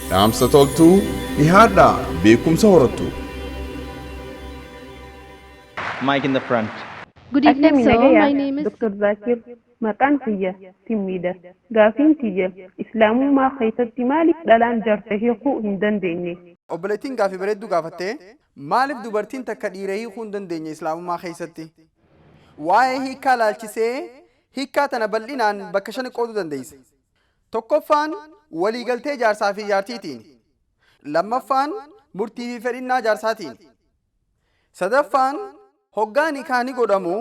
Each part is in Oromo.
Dhaamsa toltuu dhihaadhaa beekumsa horattu. Mic in the front. Good evening, Akkami sir. nagaya, My name is Dr. Zakir. Maqaan kiyya Timmiidha. Gaafiin kiyya Islaamummaa keessatti maaliif dhalaan jaarsa hiikuu hin dandeenye? Obboleettiin gaafii bareedduu gaafattee, maaliif dubartiin takka dhiira hiikuu hin dandeenye Islaamummaa keessatti? Waa'ee hiikkaa laalchisee hiikkaa tana bal'inaan bakka shani qooduu dandeessa. Tokkoffaan waliigaltee jaarsaa fi jaartiitiin. Lammaffaan murtii fi fedhinnaa jaarsaatiin. Sadaffaan hoggaa nikaahni godhamu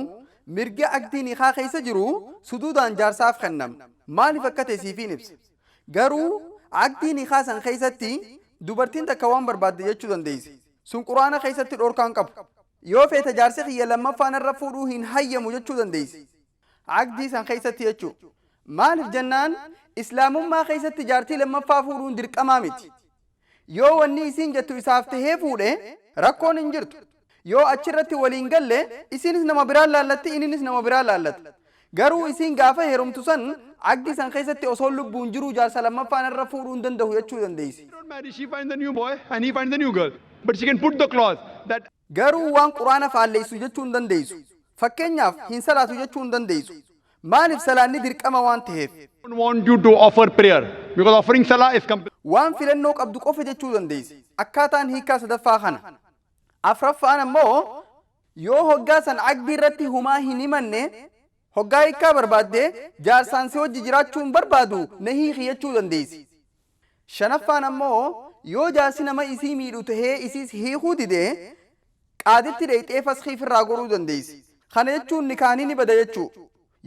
mirgi aqdii nikaa keessa jiru suduudaan jaarsaaf kennama. Maaliif akka ta'e siifiin ibsa. Garuu aqdii nikaa san keessatti dubartiin takka waan barbaadde jechuu dandeessi. Sun Qur'aana keessatti dhorkaan qabu. Yoo feete jaarsi kiyya lammaffaa narra fuudhuu hin hayyamu jechuu dandeessi. Aqdii san keessatti jechuu. Maaliif jennaan Islaamummaa keessatti jaartii lammaffaa fuudhuun dirqamaa miti. Yoo wanni isiin jettu isaaf tahee fuudhe rakkoon hin jirtu. Yoo achirratti walii hin galle isiinis nama biraa laallatti inninis nama biraa laallata. Garuu isiin gaafa heerumtu san aqdii san keessatti osoo lubbuun jiruu jaarsa lammaffaa narra fuudhuu hin dandahu jechuu dandeessi. Don't marry, she finds a new boy and he finds a new girl. But she can put the clause that Garuu waan Qur'aana faalleessu jechuu hin dandeessu. Fakkeenyaaf hin salaatu jechuu hin dandeessu. Maaliif salaanni dirqama waan taheef. don't want you to offer prayer because offering salah is compulsory. Waan filannoo qabdu qofa jechuu dandeessi. Akkaataan hiikkaa sadaffaa kana. Afraffaan ammoo yoo hoggaa san aqdii irratti humaa hin himanne hoggaa hiikkaa barbaadde jaarsaan si wajji jiraachuu hin barbaadu na hiiki jechuu dandeessi. Shanaffaan ammoo yoo jaarsi nama isii miidhu tahee isiis hiikuu dide qaaditti dheyxee faskhii firraa godhuu dandeessi. Kana jechuun nikaahni ni bada jechuu.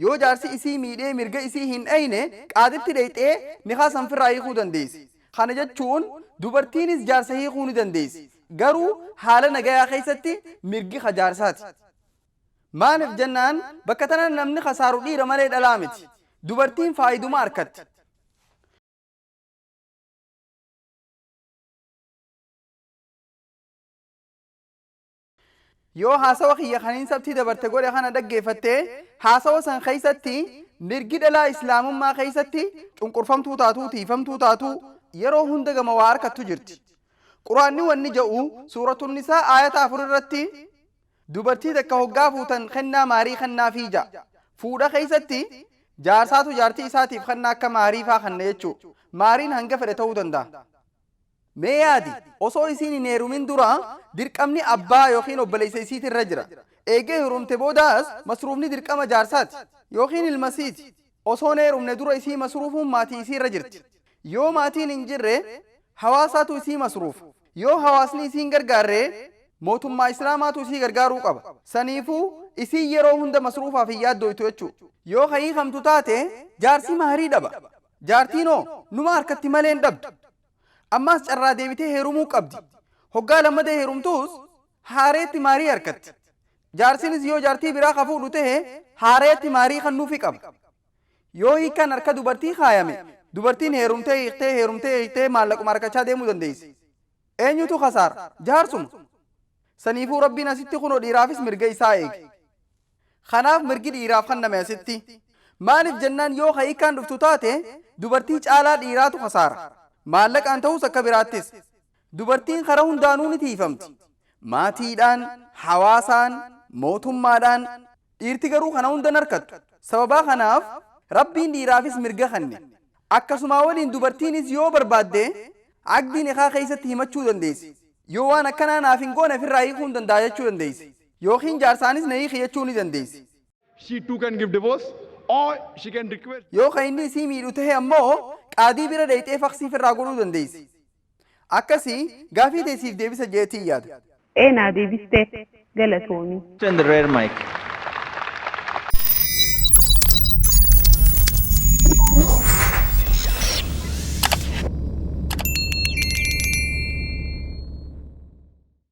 Yoo jaarsi isii miidhee mirga isii hin dhayne qaaditti dheyxee nikaa san firraa hiikuu dandeessi. Kana jechuun dubartiinis jaarsa hiikuu ni dandeessi. Garuu haala nagayaa keessatti mirgi ka jaarsaati. Maaliif jennaan bakka tana namni khasaaru dhiira malee dhalaa miti. Dubartiin faayiduma arkatti. Yoo haasawa kiyya kaniin sabtii dabarte godhe kana dhaggeeffatte, haasawa san keessatti mirgi dhalaa Islaamummaa keessatti cunqurfamtuu taatuu, tiifamtuu taatuu yeroo hunda gama waa harkattu jirti. Quraanni wanni ja'u suuratun Nisaa aayata 4 irratti dubartii takka hoggaa fuutan kennaa maarii kennaafii ja'a. Fuudha keessatti jaarsaatu jaartii isaatiif kennaa akka maarii faa kenna jechuu. Maariin hanga fedhe ta'uu danda'a. Mee yaadi, osoo isiin hin heerumin dura dirqamni abbaa yookiin obboleessa isiiti irra jira. Eega heerumte boodaas masruufni dirqama jaarsaati yookiin ilmasiiti. Osoo hin heerumne dura isii masruufuun maatii isii irra jirti. Yoo maatiin hin jirre hawaasaatu isii masruufa. Yoo hawaasni isii hin gargaarre mootummaa Islaamaatu isii gargaaruu qaba. Saniifuu isiin yeroo hunda masruufaaf hin yaaddooytu jechuudha. Yoo ka hiikamtu taate jaarsi mahrii dhaba. Jaartiin hoo numa harkatti malee hin dhabdu. Ammaas carraa deebitee heerumuu qabdi. Hoggaa lammada heerumtuus haareetti maarii harkatti. Jaarsinis yoo jaartii biraa ka fuudhu tahe haareetti maarii kennuufi qaba. Yoo hiikkaan harka dubartii kaayame dubartiin heerumtee hiiktee heerumtee hiiktee maallaquma harkachaa deemuu dandeessi. Eenyutu kasaara? Jaarsuma. Saniifuu Rabbiin asitti kunoo dhiiraafis mirga isaa eege. Kanaaf mirgi dhiiraaf kenname asitti. Maaliif jennaan yoo ka hiikkaan dhuftu taate dubartii caalaa dhiiraatu kasaara. Maallaqaan ta'us akka biraattis. Dubartiin kara hundaanuu ni tiiyfamti. Maatiidhaan, hawaasaan, mootummaadhaan. Dhiirti garuu kana hunda hin arkattu. Sababaa kanaaf Rabbiin dhiiraafis mirga kenne. Akkasumaa waliin dubartiinis yoo barbaadde aqdii nikaa keessatti himachuu dandeessi. Yoo waan akkanaa naaf hin goone firraa hiikuu hin danda'a jechuu dandeessi. Yookiin jaarsaanis na hiiki jechuu ni dandeessi. She too can give divorce or she can request. Yoo ka inni isii miidhu tahe ammoo qaadii bira dhayxee faksii firraa godhuu dandeessi. Akkasi gaafii tee siif deebisa je'eetiin yaada. Ee naa deebiste galatoomi. In the rear mic.